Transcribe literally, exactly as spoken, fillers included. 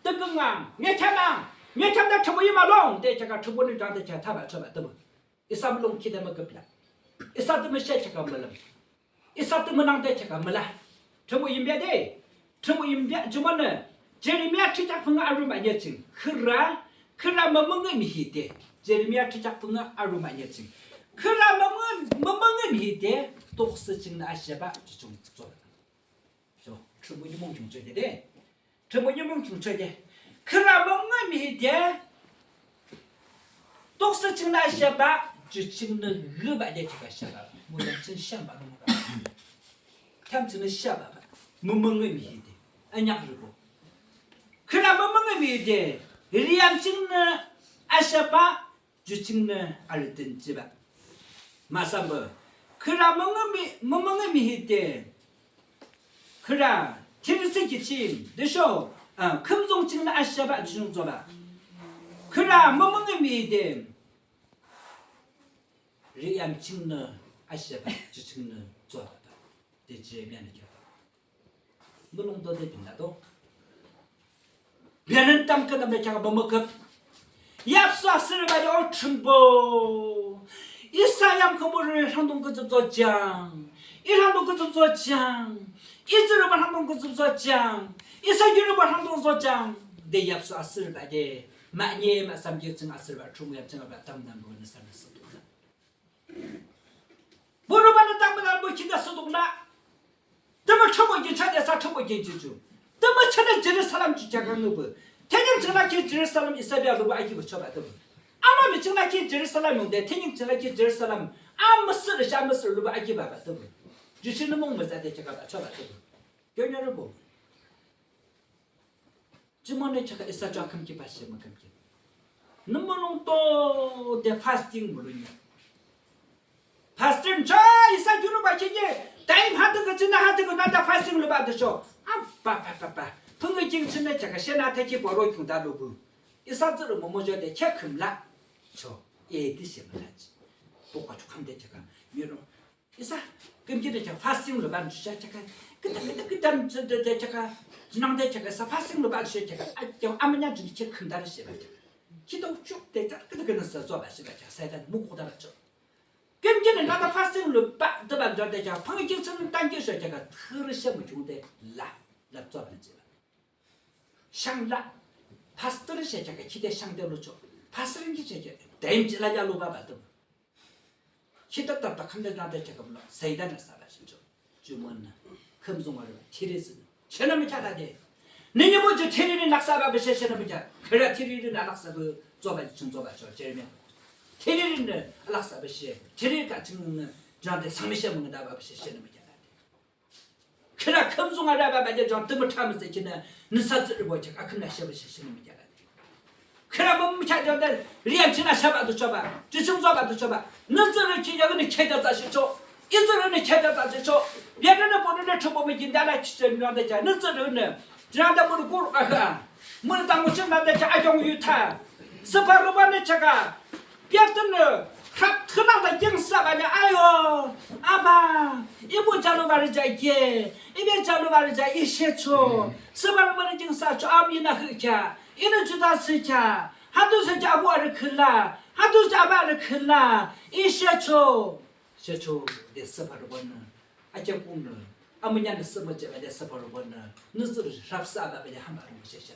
tükhüh ngang, nge kheamang, nge kheamde Thrünpuh yim alungde kheaküa Thrünpuhnü tangde kheaküa thabah chobah tübuh. Isa mulong khide müküplah. Isa tümü she kheaküa mülüm. Isa tümü nangde kheaküa müla. Thrünpuh yimbe de. Thrünpuh yimbe jumonü Jeremia thürükheak pungü arü mahne ching. Khürü, khürü mümüngü mihide. Jeremia thürükheak pungü arü mahne ching. Khürü mümüngü, mümüngü mihide. Toksü chingnü ashebah ju ching tsola. So, Thrünpuh nimung khiungchoh de de. Thrünpuh nimung khiungchoh de. Khürü mümüngü mihide. Toksü chingnü ashebah, ju chingnü yübah de kheaküa shebah. Mülüm ching shebah nü mürang. Kheam chingnü shebah. Mümüngü mihide. Anyak rübo. Khürü mümüngü mihide. Riyam chingnü ashebah, ju chingnü arü dünjibah. Mahsambo, khürü mümüngü mi, mümüngü mihide. Khürü, thiritsü ki ching, tüsho, a, khümzong chingnü ashebah ju ching tsobah. Khürü mümüngü mihide. Riyam chingnü ashebah ju chingnü tsobah. De Jeremianü kheahbah. Mulong to de binlado. Bianün tamkhüntamnü kheaküa mümüküp. Yapsu asürübah de o Thrünpuh. Isa yamkhün mürü rhangdung kütsüp zojang. I rhangdung kütsüp zojang. I tsührübo rhangdung kütsüp zojang. Isa yunirübo rhangdung zojang. De yapsu asürübah de. Mahne mahsam ki ching asürübah Thrünpuh yam ching abah tamnang bo nüsanü sütula. Borübanü tamkhüntambo khide sütula. Tümü Thrünpuh ki chade sa Thrünpuh ki ju ju. Tümü chade Jerusalem ju kheaküa ngübuh. Thenyan ching lakhi Jerusalem isa bea lubuh akhibuh chobah tübuh. Amami ching lakhi Jerusalem yungde, thenyan ching lakhi Jerusalem. Amüsüh rüshe amüsüh lubuh akhibuh bah tübuh. Ju chingnü mung mütsade kheaküa bah chobah tübuh. Yonyorübo. Jumonü kheaküa isa ju akhümkhiba she mükümkhi. Nü mulong to de fasting mülung ya. Fasting cho isa junü ba khinye. Time ha tükhüh chingnü ha tükhüh nangde fasting lubah de cho. A ba ba ba ba. Pungü king chingnü kheaküa shenü thakhi boro king da lubuh. Isa tsührü momo jo de kheak khümla. Cho. E di she mülach. Bokwa chukam de kheaküa. Miro. Isa, kümkide kheaküa fasting lubah nü sha kheaküa. Küta, küta, küta, nü sha de, de kheaküa. Junangde kheaküa, isa fasting lubah nü sha kheaküa. A, kheaküa, amünya jing kheak khümda nü she ba kheaküa. Khito chuk de, ta, küta, küta nü sa zoba she ba kheaküa. Satan mukhu da ba chuk. Kümkide nü nangde fasting lubah, de ba jode kheaküa. Pangki ching tangki she kheaküa. Thürü she mükhiungde la, la zoba nü she ba. Shang la, pastor she kheaküa, khide shang de lucho. Pastor ki she kheaküa, dem chi la ya luba ba de. Khide ta ta kham de na de kheaküa bula, Satan la sa la shi cho. Jumonü, khümzong arü, thiri zin. Chenü mükheah la de. Nini bo ju thiri ni laksa ba be she chenü mükheah. Khürü thiri ni laksa be zoba ching zoba cho, Jeremia. Thiri ni laksa be she, thiri ka chingnü, jang de sangmi she münga da ba be she chenü mükheah la de. Khürü khümzong arü ba ba de jang tümü thamü ze kinü nüsa tsührübo kheaküa khümna sheba she shinü mükheah la de. Khürü mümükheah jang de riyan chingnü shaba du choba, ju ching zoba du choba. Nü tsührü ki ya nü khede tsa shi cho. I tsührü nü khede tsa shi cho. Ya nü nü bo nü nü chobo mükinde la ki chen jang de kheaküa. Nü tsührü nü. Jang de bo nü kur a ha. Münü ta mü ching la de kheaküa a yong yu tha. Süpa rüba nü kheaküa. Piatünü, rap tünang da jingsa ba ni, ayo, aba, ibu jalu ba rija ye, ibe jalu ba rija ye she cho, süba rüba ni jingsa cho, am ina hü kya, ina juda sü kya, hatu sü kya abu arü khüla, hatu sü aba arü khüla, i she cho, she cho, de süba rüba ni, akya kunü, amünya ni süba je ba de süba rüba ni, nüsü rap sa ba ba de hamba rüba she she.